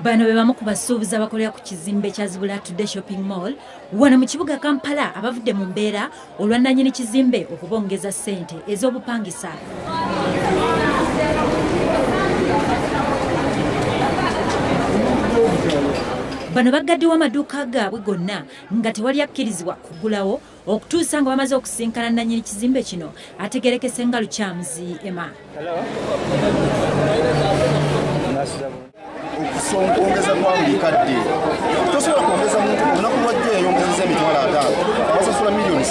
Bano be bamu ku basuubuzi abakolera ku kizimbe kya Zibula Today Shopping Mall wano mu kibuga Kampala abavudde mu mbeera olwa nnannyini kizimbe okubongeza ssente ez'obupangisa. Bano baggaddewo amaduuka gaabwe gonna nga tewali akkirizibwa kugulawo okutuusa nga bamaze okusinkana nnannyini kizimbe kino ategerekese nga Lukyamuzi Emma. Okwongeza kwa buli kadde tosobola kwongeza muntu olunaku lwajjo yayongezeza 50,000 abasasula 3 million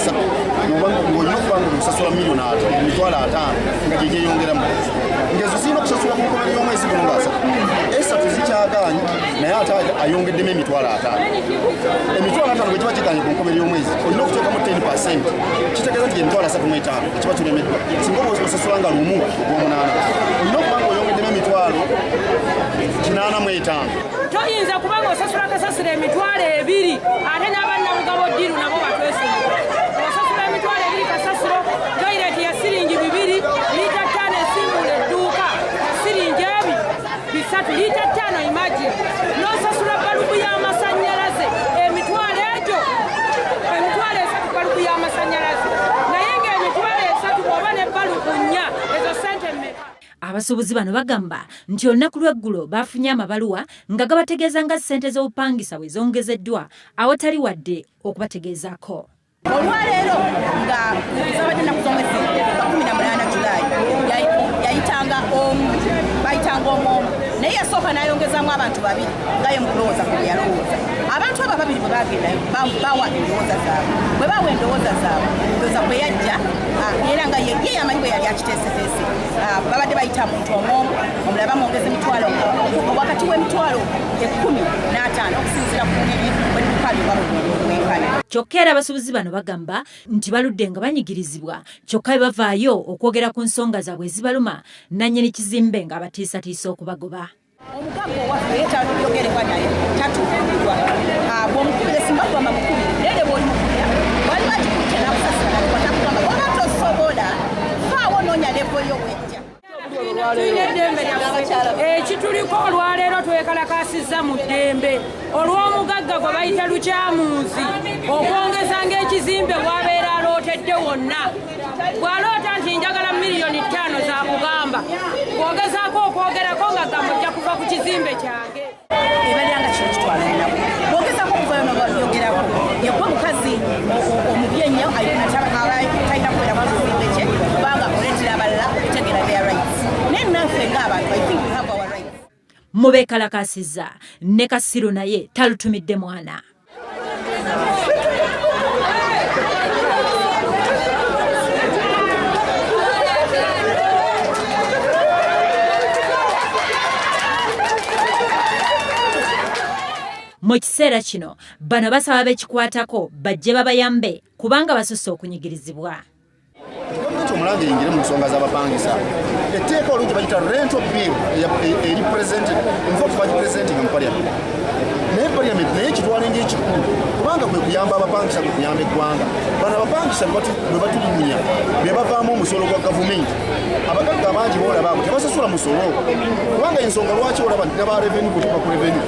ng'olina okuba nga osasula 50 million nga gye gyeyongeramu ngezo zirina okusasula ku nkomerero y'omwezi guno nga 3 zikyagaanyi naye ate ayongeddemu 50,000 50,000 bwe kiba kigaanyi ku nkomerero y'omwezi olina okuteekamu 10% kitegeeza nti 35,000 kiba kiremeddwa singa oba osasula nga 1 ogw'omunaana olina okuba nga oyongeddemu 85,000. Toyinza kubanga osasula kasasiro 20,000 ate n'abannabugabo ddiru nabo batwesonyiwe. Osasula 20,000 kasasiro, toyireti ya siringi 2, liita 5 esimbula edduuka ya siringi 3, liita 5 imagine. N'osasula balubu y'amasannyalaze 30,000 balubu y'amasannyalaze naye nga 30,000 bw'oba ne balubu 4 ezo ssente mmeka? Abasuubuzi bano bagamba nti olunaku lw'eggulo baafunye amabaluwa nga gabategeeza nga ssente z'obupangisa bwe zongezeddwa awatali wadde okubategeezaako. Olwaleero nga zabadde ennaku z'omwezi 18 Julaayi yayitanga omu, bayitanga omu naye yasooka n'ayongezaamu abantu 2 nga ye mu kulowooza kwe yalowooza. Abantu abo 2 bwe bagendayo bawa endowooza zaabwe, bwe bawa endowooza zaabwe ndowooza kwe yajja era nga ye yamanyi bwe yali akiteeseteese. Babadde bayita muntu omu omulala bamwongeza emitwalo wakati w'emitwalo 15 okusinziira ku ngeri bw'edduuka lye bwenkana. Kyokka era abasuubuzi bano bagamba nti baludde nga banyigirizibwa kyokka bwe bavaayo okwogera ku nsonga zaabwe ezibaluma nnannyini kizimbe ng'abatiisatiisa okubagoba. Omugagga owaffe ye tayogerebwa naye tatuukiriddwa. Bw'omukubira simba kugamba mukubire naye ne bw'olimukubira waliwo agikutte n'akusasira n'akukwata akugamba bw'oba tosobola vaawo noonya levo yo wejja. Tulina eddembe lyaffe ekituliko olwaleero twekalakaasizza mu ddembe olw'omugagga gwe bayita Lukyamuzi okwongeza ng'ekizimbe bw'abeera alootedde wonna. Bw'aloota nti njagala 5 million zakugamba bw'ogezaako okwogerako nga gamba ojja kuva ku kizimbe kyange. Ebalya nga kino kitwala ennaku bw'ogezaako okuvayo n'oyogerako yegwe mukazi omubi ennyo talina kubeera ku kizimbe kye kubanga oleetera abalala okutegeera their rights. Naye naffe ng'abantu I think we have our rights. Mubeekalakaasizza ne Kasiru naye talutumidde mwana. Mu kiseera kino bano basaba b'ekikwatako bajje babayambe kubanga basusse okunyigirizibwa. Gavumenti omulange eyingire mu nsonga z'abapangisa. Etteeka olungi bayita rental bill eri presented, in fact bagipresentinga mu parliament. Naye parliament naye kitwala ng'ekikulu kubanga kwe kuyamba abapangisa, kwe kuyamba eggwanga. Bano abapangisa bwe batulugunya be bavaamu omusolo gwa gavumenti. Abagagga abangi boolaba abo tebasasula musolo kubanga ensonga lwaki olaba nti n'aba revenue bwe tuva ku revenue.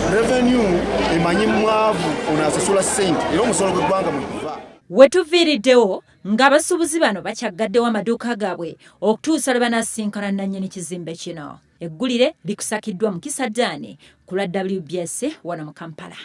Revenue emanyi mwavu ono asasula ssente era omusolo gw'eggwanga mwe guva. We tuviiriddewo ng'abasuubuzi bano bakyaggaddewo amaduuka gaabwe okutuusa lwe banaasinkana nnannyini kizimbe kino. Eggulire likusakiddwa Mukisa Dani ku lwa WBS wano mu Kampala.